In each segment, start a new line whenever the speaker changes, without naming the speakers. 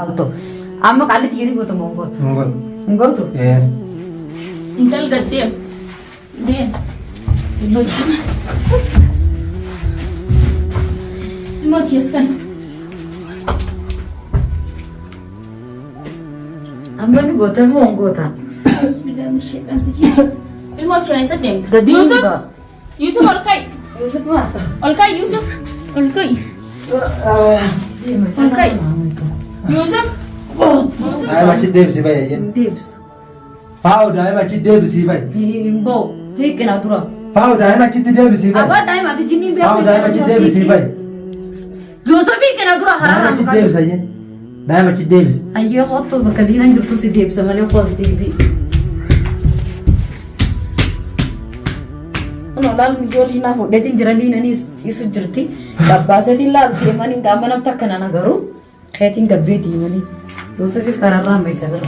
Alto. Amma qaallitti jedhii goota moo hin gootu?
Hin godhu.
Hin gootu?
Ee.
Intal gad deem. Deem. Ilmoo tiyas kana.
Amma ni goota moo hin goota?
Ilmoo tiyan eessa deemta?
Gadi hin
Yusuf!
ba'a.
Yusuf ol ka'i!
Yusuf maal?
Ol ka'i Yusuf! Ol ka'i! Ol ka'i! Yusuf! Yusuf!
Daa'ima achi deebisii bahi ayyee.
Hin deebisu.
Faa'u daa'ima achi deebisii bahi.
Hin ba'u. Hiiqina dura.
Faa'u daa'ima achitti deebisii bahi.
Abbaa daa'ima fi jinniin beeku.
Faa'u daa'ima achi deebisii bahi.
Yusuf hiiqina dura
Daa'ima
hararraa
achi deebisi ayyee. Daa'ima achi deebisi.
Ayyee kottu bakka liinaan jirtu si deebisa malee kottu deebi. Kun laal miyyoo liinaa fudheetiin jira liinaniis ciisu jirti. Gabbaaseetiin laal deemanii qaama namta akkana nagaru keetiin gabbee deemanii. Yuusufis kararraa meessa bira.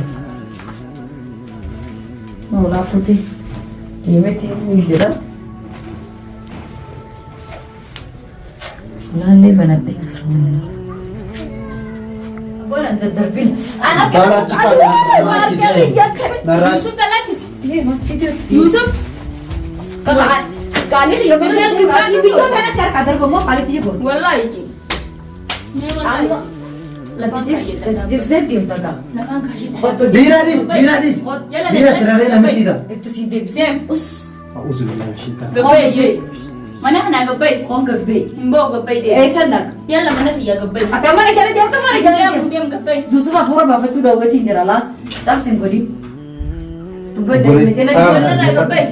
Noolaa kutee deemeetiin jira. Laallee banadhee jira. Boona daddarbin. Ana
Baala achi kaa'e.
Harka kiyya akkamitti?
Narraa
Yusuf galakkisi.
Deema achi deemti.
Yusuf!
Qaalii kiyya godhu ati biyyoo tanas harkaa darbamoo qaalii kiyya godhu.
Wallaahi ji. Mee wallaahi.
Amma latti jibsee deemta gaa.
Lafaan kaashee.
Kottu
Liinaa dhiis, liinaa dhiis. Liinaa tiraree namitti ta'a.
itti sii deebisee.
Deem.
Us.
A'uuzu billahi min shaitaan.
Gabbaye jee. Mana kanaa gabbaye.
Qoon gabbee.
Hin ba'u gabbaye deem.
Eessan dhaqa?
Yalla mana kiyya gabbaye.
Akka mana jala deemta mana jala
Deem
deemta.
deem gabbaye.
Yusuf hafuura baafachuu daawwatiin jira laa. Cabsin godhin. Dubbadde
Godhin.
jala
Ah.
Wallarraa gabbaye.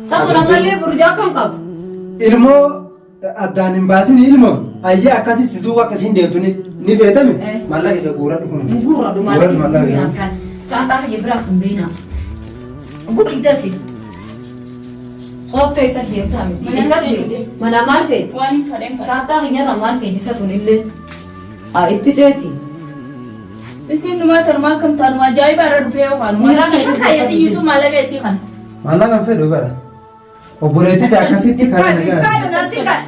Safura malee burjaa kan qabu.
Ilmoo addaan hin baasin ilmoo ayyee akkasii si duuba akkasiin deemtu ni ni feetame
Eh.
maallaqa kee guuradhu kun.
Hin guurra dhumaa.
Guuradhu maallaqa kee.
Caataa kiyya biraas hin beekna. Gurri dafi. Koottoo isa deemtaa miti.
Mana
Isa
seenu
deemu. Mana maal feeti?
Waan hin fadheen fadha.
Caataa kiyyarra maal feeti isa tunillee. Haa itti ceeti.
Isin numaa tanumaa akkam taanuma ajaa'iba irra dhufee yookaan
Miira
numaa. Isa
keessatti
kaayyate Yusuf maallaqa isii kana.
Maallaqa hin fedhu bara. Obboleettii akkasitti karaa nagaa.
Fadhu nasi kan.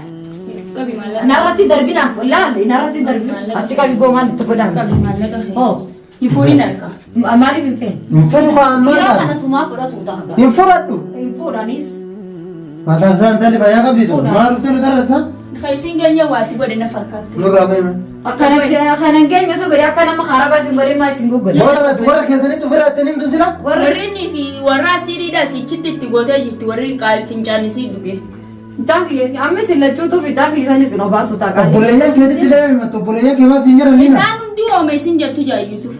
Qabi maallaqa.
Narratti darbinaan laal narratti darbin achi qabi boo maal itti
Qabi
godhaame.
maallaqa kee.
Hoo
Hin fuudhin harka.
maaliif hin feene?
Hin fedhu kaa ammaa
Dhiira
taate.
kana sumaa fudhatu taata.
Hin fudhadhu.
Hin fuudhanis.
Mataan isaa intalli fayyaa qabdi tun. Maal dhuftee nu tarressa?
Ka isin ganya waati godhe na fakkaatti.
Nurraa fayyima.
Akkana kana hin geenye osoo godhe akka nama kaarabaa isin godhe maa isin goggodhe.
Warra warra keessanitti ofirraa ittiin himtu sila?
Warri
Warri inni fi warra asiiriidha sichitti itti gootee jirti warri qaal fincaan isii dhuge.
fincaan kiyya amma isin lachuutu fincaan kiyya san isin obaasu ta'a.
Obboleeyyan keetitti illee himattu obboleeyyan kee maal siin jedhan liina?
Isaan hundi oome isin jettu jaa Yusuf.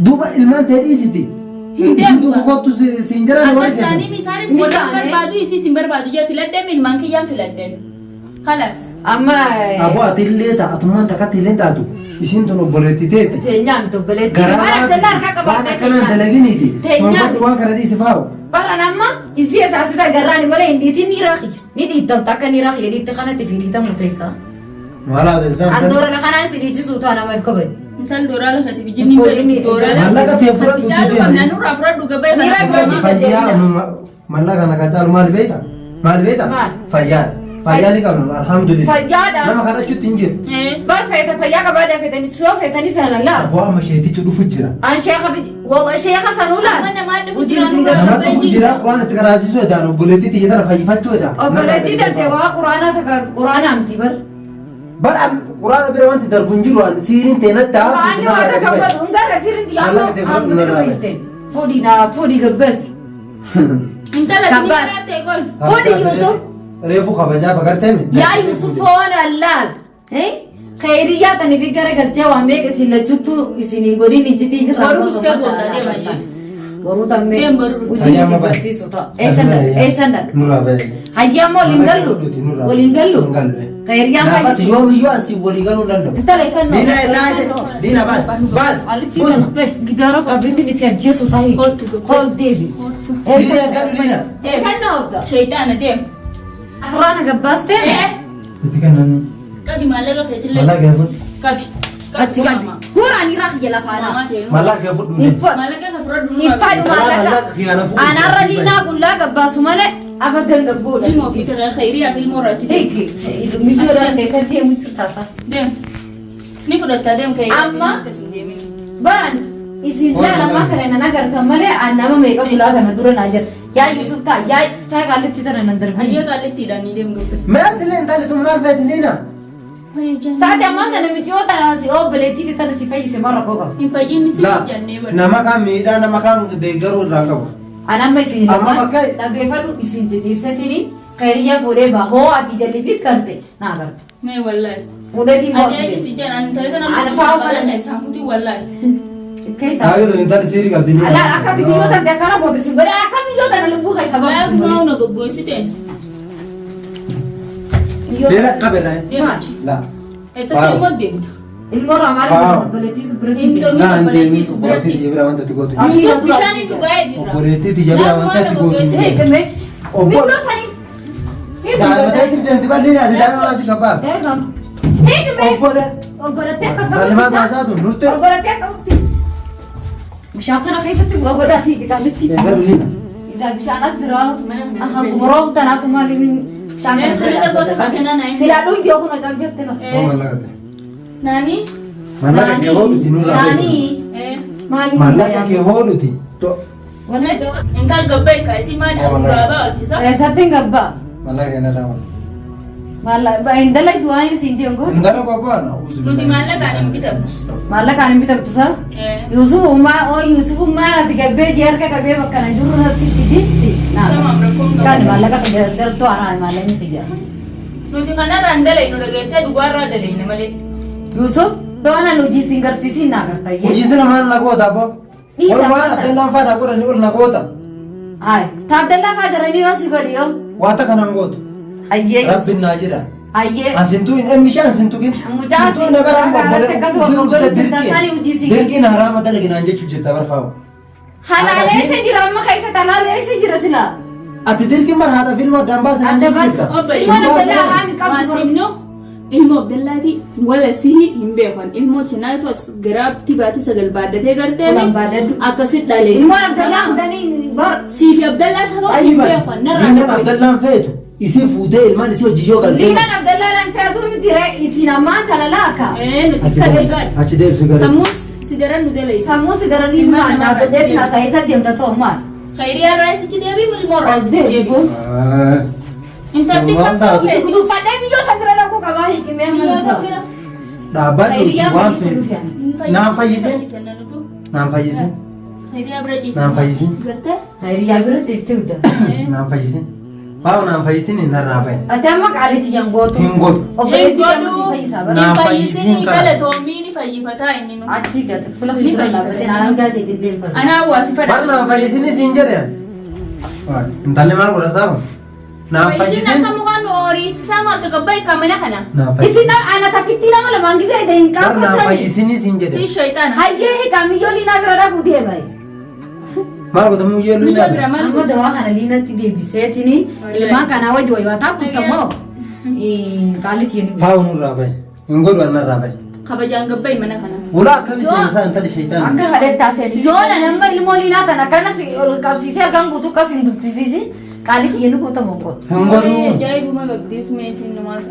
Duuba ilmaan ta'e dhiisiti.
Hin
Isin
deemtu.
duuba kottu siin jedhan
Akka
warra keessan.
isaanii isaanis
Ni
warra
taane.
barbaadu isii isin barbaadu jee filadhee ilmaan kiyyaan filadheen. Kalaas.
Amma
Aboo ati illee ta'a atummaan takkatti illee taatu isiin tun obboleettii teeti.
teenyaan miti obboleettii.
Garaa
Maal adda harka
waan
qabattee
akkanaan
teenyaan.
dalaginiiti.
Teenyaan.
Torbadhu waan kana dhiisi faa'u.
Baran amma isii esaasita garraani malee hin dhiitin ni raakija. Ni dhiittamta akka ni raakija dhiitte kanatti fi dhiitamu teessaa.
Maal haasa'e
An doorala kanaan si dhiichisuu ta'a namaaf kabaji.
Intal dooraa lafati bijinni
Fooliin
dooraa
Maallaqa tee fudhadhu
Si caalu
deemi.
qabna nurraa fudhadhu gabaa
Ni rakkoo.
Fayyaa mallaqa kana kan caalu maal beekta? Maal beekta?
Maal?
Fayyaa. Fayyaa ni qabnu alhamdulillah.
Fayyaadha.
Nama kadhachuutti hin jiru.
Bar feeta fayyaa qabaadha feetanii soo feetanii sana laa.
Aboo amma sheetichi dhufu jira.
An sheekha biji wama sheekha sanuu laa.
Amma namaa dhufu
Hojii
jira
isin
nurraa
Nama
gabaa
dhufu jira waan itti karaasisuu edaan obboleettii tiyya tana fayyifachuu edaan.
Obboleettii tante waa quraanaa takka quraanaa miti bar.
Bara quraana bira wanti darbu hin jiru ani siiriin teenatti
Quraanni waa takka godhu hin garre sirriitti yaa'u
Maallaqa ta'e fudhadhu narraa bahi.
haamtu Fuudhii naa fuudhii gabbeessi.
Intala ni
Kabbaas.
maraate qoy.
Fuudhi Yusuf.
Reefu kabajaa fagartee mi?
Yaa Yusuf hoon allaal. Kheyriyaa tani fi gara galchee waa meeqa isin lachuttu isin hin godhin ijjitii fi
Boruu dhuftee goota deema iyyee.
Boruu tammee
Deem boruu dhuftee.
hojii isin barsiisu ta'a. Eessan dhaqa? Eessan dhaqa?
Nurraa bahi.
Hayyaa moo waliin gallu? Waliin gallu?
Hin gallu.
Kheyriyaan
Naafas
fayyisu.
yoomiyyuu ani siin walii galuu hin danda'u.
Intala isan
Diina taate diina baas baas.
Alitti sana gidaara qabeetiin isin ajjeesu tahi.
Kootu gabbee.
Kool deebi.
Diina galu diina.
Deem.
Isan na obda.
Shayxaana deem.
Afuraana gabbaastee.
Eh.
Itti kennan.
Qabi maallaqa keetillee.
Mallaqa kee fudhu.
Qabi.
Achi qabi. Guuraan irraa kiyya lafaanaa.
Mallaqa kee fudhu.
Hin fudhu.
Maallaqa kee fudhadhu
Hin fadhu
Mallaqa
maallaqa.
kee kana fudhu.
Anaarra liinaa qullaa gabbaasu malee abadan gabbuudha.
Ilmoo fi tana khayriyaa fi ilmoo irraa achi deem.
Hiiki. Miyyoo irraa keessatti deemu jirtaasa.
Deem. Ni fudhatta deem khayriyaa.
Amma-
Akkas hin deemin.
Isin laala ammaa kana nan agartan malee an nama meeqa tulaa tana dura naa jira. Yaa Yusuf taa yaa taa qaallitti tana nan darbin.
Ayyee qaallittiidhaan ni deemu gabbe.
Mee asilee intalli tun maal feeti Liina?
Saati ammaa tana miti yoo tana si obboleettii tana si fayyise maal rakkoo qaba?
Hin fayyinni si
Laa
jennee bara.
nama kaan miidhaa nama kaan deeggaruu irraa qabu.
An amma isin
Amma
lamaan
bakka-
dhaggeeffadhu isin ciciibsatini khayriyaa fuudhee baa hoo ati jalli bikkarte naa agarte.
Mee wallaahi.
Fuudheetiin
Ati
baa
eenyu si jedhan ani intala tana
Ani
lubbuu
fa'aa
baala
baala.
keessaa muti wallaahi.
Keessa.
Saayii tun intalli siirii qabdi Liina.
Alaa akka ati biyyoota adda akkana goote si godhe akka biyyoota na lubbuu keessa baatu
Laa
si godhe.
maa na goggoysite.
Liina qabe naa.
Deemachi.
Laa.
Eessatti ilmoo deemta?
Ilmoo irraa maal
Waaw.
obboleettii su biratti
Indomii
Laa hin deemin
obboleettii
obboleettii
birattis.
tiyya bira wanta itti gootu.
Ati
Yusuf
dura
bishaan itti dhugaa jirra.
Obboleettii tiyya bira wanta itti gootu.
Hey, kame.
Obbo-
Biddoo sanii.
Daa'ima ta'etti deemti bal'inni ati daa'ima maasii qabbaa.
Hey, kame.
Obbole.
Obboleettii akka
Bal'i maal taasaa tun nurte.
Obboleettii akka qabdi. Bishaan kana keessatti waa godhaa fi qixaalitti.
Eegalu Liina.
Egaa bishaan as jira. Akkuma roobu tanaatu maali bishaan
Mee firiija goota saganaa naa hin-
Silaa dhugi yoo kun hojii jette la.
Hoo maallaqa ta'e.
Naani?
Maallaqa kee hoodhuti nurraa.
Naani. Maali?
Maallaqa kee hoodhuti.
Intal gabbay ka isi maal abuuraabaa oltisa.
Eessatti hin gabbaa?
Maallaqa kee narraa maal?
Maallaqa hin dalagdu waan isin jeen kun.
Intala babbaa na.
Nuti maallaqaan hin bitamnu.
Maallaqaan hin bitamtu sa? Yusuf ummaa oo Yusuf ummaa ati gabbee jee harka qabee bakka na jiru irratti fidi si.
Tamam, rakkoon qabu.
Kan maallaqa fida sirtuu anaa maallaqni fida.
Nuti kanarraa hin dalaynu dhageessee dhugaarraa dalayna malee.
Yusuf doona hojii siin garsiisiin naa gartayyee.
Hojii sana maal na goota abbo?
Dhiisa
Ol waan
maal
Abdallaan faa na godhani ol na goota.
Ay, taabdallaa faa daranii yoo si godhi yoo.
Waata kanan gootu.
Ayyee.
Rabbiin naa jedha.
Ayyee.
Asintuu hin emmisha asintuu kin.
Mucaa
Sintuu na gara
mucaa irratti akkasuma obboleettii jirtan hojii sii
Dirqiin haraama dalaginaan jechuu jirta barfaamu.
Halaalee isa jira amma keessa talaalee isa jira sila.
Ati dirqiin bar haadha fi ilma addaan baasinaan
Adda
jechuu
baasi.
jirta.
Obbo
Ilmoon
ilmoo
Abdallaa waan qabdu
Waasimnu ilmoo Abdallaati wala sihi hin beekan ilmoo cinaatu as garaatti baate sagal baaddatee gartee
Ulan baadadhu.
akkasi dhale.
Ilmoon Abdallaa kudhanii bar.
Siifi Abdallaa sanoo hin
Ayyiba.
beekan narraa
Liinaan
dhabe.
Abdallaan feetu isii fuutee ilmaan isii hojii yoo galtee.
Liinaan Abdallaa lan fe'atu miti ree isin ammaan tana laaka.
Nuti
Achi
akkasii
deebisi.
gaadha.
Achi deebisi gara.
Sammuu si daran nu dalaysa.
Sammuu si daranii
Ilmaan
maal
namaa
dhaabbatee
irratti
naasaa isa deemta ta'u maal.
Khayriyaa raayisichi deebii ilmoo
As
raayisichi
deebi.
deebii. Intalti
Waan
kan
taatu.
feeti.
Dubbadhee biyyoo isa bira dhaquu qabaa hiikimee amma
Biyyoota
dura.
bira.
Dhaabbadhu
Khayriyaa
waan
fayyisuu
feetu.
dhufe.
Naan fayyisin. Naan fayyisin.
Khayriyaa bira ciisa.
Naan fayyisin.
Gartee?
Khayriyaa bira ciifti guddaa.
Naan fayyisin. Faawu naan fayyisin narraa bahe.
Ati amma qaaliitti yan gootu.
Hin godhu.
Obboleettii amma si fayyisaa bara.
Naan
Hin
fayyisin
fayyisin
kana.
galatoomii ni fayyifataa inni nu.
Achi gata fuula
Ni
dura
fayyifata.
dhaabbatee naan argaa ta'e illee hin barbaadu.
Anaa waa si fadha.
Bar naan fayyisin siin jedhe. Intalli maal godha saafu? Naan
Fayyisin
fayyisin.
akka mukaan nu horiisisaa maaltu qabba kan mana kana.
Naan fayyisin.
Isin ana takkitti nama lamaan gisee hin
Bar naan
qaanfatani.
fayyisin siin
Si
jedhe.
shayxaana.
Hayyee hiikaa miyyoo liinaa bira dhaquu deema.
Maal godha muyyee
Miyyoo
luynaa?
bira maal
Amma
godha?
dawaa kana liinatti deebiseetini ilmaan kanaa wajji wayii waa taaphuttamoo qaalitti yeni.
Faawu nurraa bahe. Hin godhu annarraa bahe.
Kabajaan gabba'i mana kana.
Ulaa akkamii seensaa intalli shayxaana?
Akka fadhe taasise yoo na nama ilmoo liinaa kana akkanas ol qabsiisee harkaan guutuu akkas hin bulchisiisi qaalitti yeni guutamu hin gootu.
Hin godhu.
Ajaa'ibuma qabdiis mee isin numaata.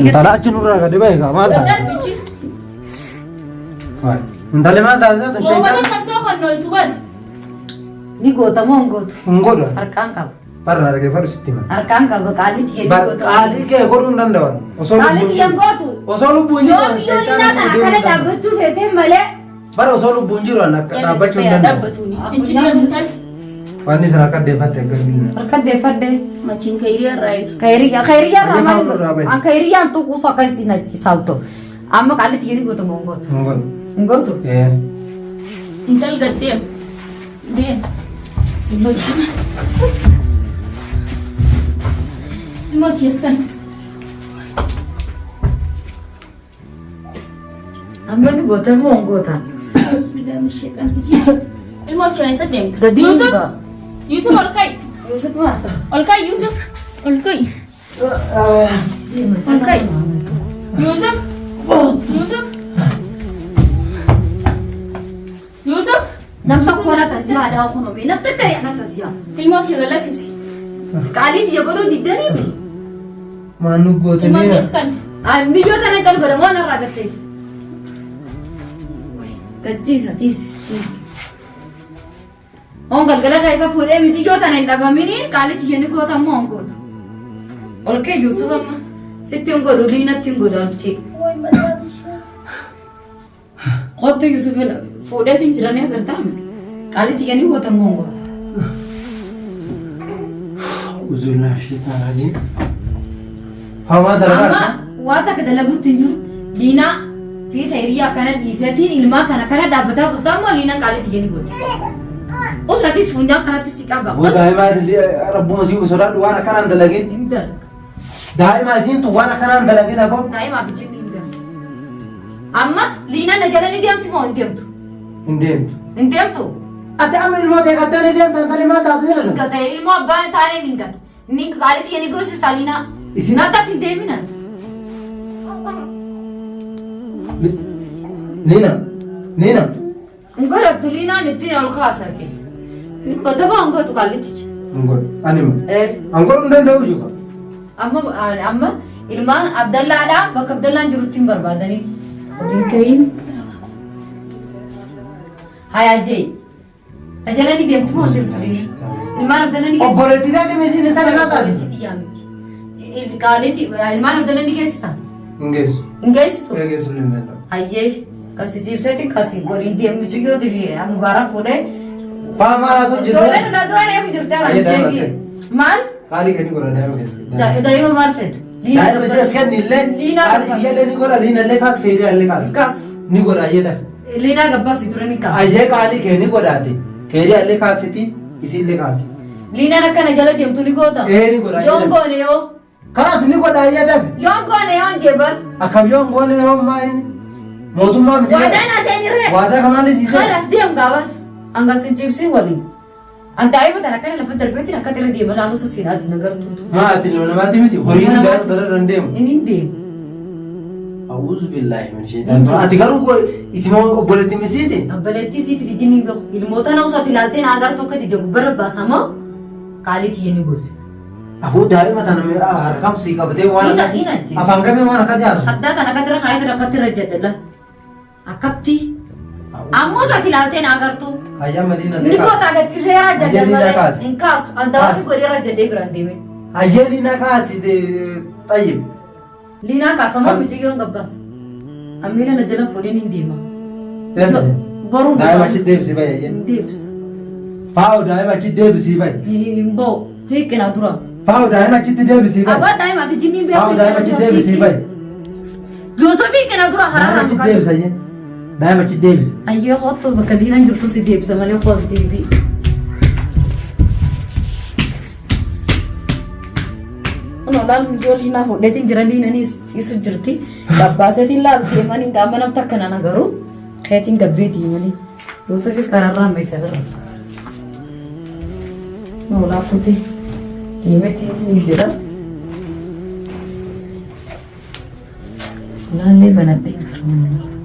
Intala achi nurraa gadi bahe kaa maal ta'a?
Darbichi.
Intalli maal taasisaa tun
Goobana
shayxaana?
kan soo kan ban.
Ni gootamoo hin gootu.
Hin godhu.
Harkaan qaba.
Barra dhaggeeffadhu sitti hima.
Harkaan qaba qaalitti yeni
Bar
gootamu.
qaalii kee godhuu hin danda'an. Osoo
Qaalitti
lubbuun
yan gootu.
Osoo lubbuun
Yoo
jiru
miyyoo liinaa kana akkana dhaabbachuu feetee malee.
Bara osoo lubbuun jiru an akka dhaabbachuu hin danda'u.
Dhaabbatuuni. Injineer Intal.
Wanni isin akka deeffatte akka hin
Harka deeffadhe.
Machiin kayriyaa raayit.
Kayriyaa kayriyaa
Ani
irraa
faana irraa bahe.
maal kayriyaan tuquusu akka isin achi salto. Amma qaalitti yeni gootamu hin gootu.
Hin godhu.
Hin gootu.
Ee.
Intal gad deem. Deem. Ilmoo tiyas kan.
Amma ni gootamu hin gootan.
Ilmoo tiyas eessa deemta?
Gadi hin
Yusuf.
ba'a.
Yusuf ol ka'i.
Yusuf maal?
Ol ka'i Yusuf. Ol ka'i. Ol ka'i. Yusuf. Yusuf. Yusuf.
Nam tokko na tasyaa dhaa kun obee nam takka na tasyaa.
Ilmoo tiyas galakkisi.
Qaalitti ya godhuu diddanii mi?
Maal nu
Ilmoo
gootanii?
tiyas kan.
Biyyoo tana cal godhamoo narraa gatteessi. Gachiisa tiis. Hoon galgala keessa fuudhee mitiyyoo tana hin dhabaminiin qaalitti isheen goota ammoo hin gootu. Ol kee Yuusuf amma sitti hin godhu liinatti hin godhu alchee. Kottu Yuusuf fuudheetiin jiranii agartaa qaalitti isheen goota ammoo hin gootu.
Uzullaa sheetaan rajiim. Faamaa dalagaa.
Amma waan takka dalaguutti hin jiru. Liinaa fi khayriyaa akkana dhiiseetiin ilmaa kana kana dhaabbataa bultaa immoo liinaan qaalitti isheen gooti. Usatis funyaan kanatti si qaba.
Boo daa'imaa rabbuma sii sodaadhu waan akkanaan dalagin.
Hin dalaga.
Daa'ima isiin tun waan akkanaan dalagin aboo.
Daa'imaa fi jinni hin deemtu. Amma liinaan na jala ni deemti moo hin deemtu?
Hin deemtu.
Hin deemtu.
Ati amma ilmoo ta'e qattee ni deemta intali maal taate
Hin
jedhan.
gata ilmoo abbaa taaneen hin gata. Inni qaalitti isheen goosista liinaa.
Isin-
Nattas hin deemina.
Liina. Liina.
Hin godhattu liinaan ittiin ol kaasate. Ni godhama hin godhu qaalittichi.
Hin godhu. Ani ma.
Eh.
An godhu hin danda'u jiru.
Amma amma ilmaan Abdallaadhaa bakka Abdallaan jirutti hin barbaadanii. Waliin ka'iin. Hayaa jee. Ajala ni deemtu moo hin deemtu liinaa? Ilmaan Abdallaa ni geessitaa?
Obboleettii taate misiin intala maal taate?
Qaaliiti ilmaan Abdallaa ni geessitaa?
Hin geessu.
Hin geessitu?
Hin geessu hin danda'u.
Hayyee kasi ciibseetiin kasi godhin deemu mucayyooti fi mubaarak fuudhee.
Faamaa haasoo
Ijoolleen
jirtu.
na duraan eegu jirte
Hayyee daa'ima
jeeki.
seenu.
Maal?
Qaalii kenni godha daa'ima keessa.
Daa'ima maal feetu?
Daa'ima ishee as kenni illee.
Liinaa
Qaalii
gabbaas.
iyyallee ni godha liina illee kaas keeyyaa illee kaas.
Kaasu.
Ni godha ayyee lafa.
Liinaa gabbaas ture ni kaasu.
Ayyee qaalii kee ni godhaate. Keeyyaa illee kaasiti isii illee kaasi.
Liinaan akkana jala deemtu ni goota.
Ee ni godha.
Yoon goone yoo.
Karaas ni godha ayyee dafe.
Yoon goone yoon jeebar.
Akkam yoon goone yoo maal mootummaa miti.
Waadaan aseenirree.
Waadaa kamaal siisee.
Kalas deem gaafas. Angas ciibsii waliin. An daa'ima tana akkana lafa darbeetiin akka irra deema laalu sosiinaati nagartuutu.
Maa ati ilma namaati miti horii
Ilma
hundaa
namaati.
dhala irra deemu.
Inni hin deemu.
Awuuzu billaahi min sheetaan. Ati garuu isima obboleetti misiiti.
Obboleettii isiiti fi jinni hin beeku. Ilmoota na usaati ilaaltee na agartu akka ija gubbarra baasamoo qaaliitii yenni goose.
Aboo daa'ima tana harkam sii qabatee waan
Ina
akkasii
ina ajjeese.
afaan kamii waan akkasii haasu.
Haddaa tana akka irra kaayee akkatti irra jedhadha. Akkatti. Ammoo isaati ilaaltee na agartu.
Hayyaa madiina
Ni goota agarsiisee irra jedhe
Hayyee liinaa
malee
kaasi.
hin kaasu. An dawaasi
Kaasi.
godhee irra jedhee biraan deeme.
Hayyee liinaa kaasi xayyib.
Liinaa kaasamoo mucayyoon gabbaasa. Ammiina na jala fuudheen hin deema. Boruun
Daa'ima achi deebisii bayi hayyee.
Hin deebisu.
Faa'u daa'ima achi deebisii bayi.
Hin ba'u. Hiiqina dura.
Faa'u daa'ima achitti deebisii bayi.
Abbaa daa'imaa fi jinniin beeku.
Faa'u daa'ima achi deebisii bayi.
Yuusuf hiiqina dura
Daa'ima
hararraa
achi deebisa hayyee. Daa'ima achi deebisa.
Ayyee kottu bakka liinaan jirtu si deebisa malee kootu deebii. Kun olaal miyyoo liinaa fuudheetiin jira liinaniis ciisu jirti. Gabbaaseetiin laal deemanii qaama namta akkanaan agaruu keetiin gabbee deemanii. Yuusufis kararraa meessa bira. Olaa fuutee deemeetiin ni jira. Laallee banadhee jira.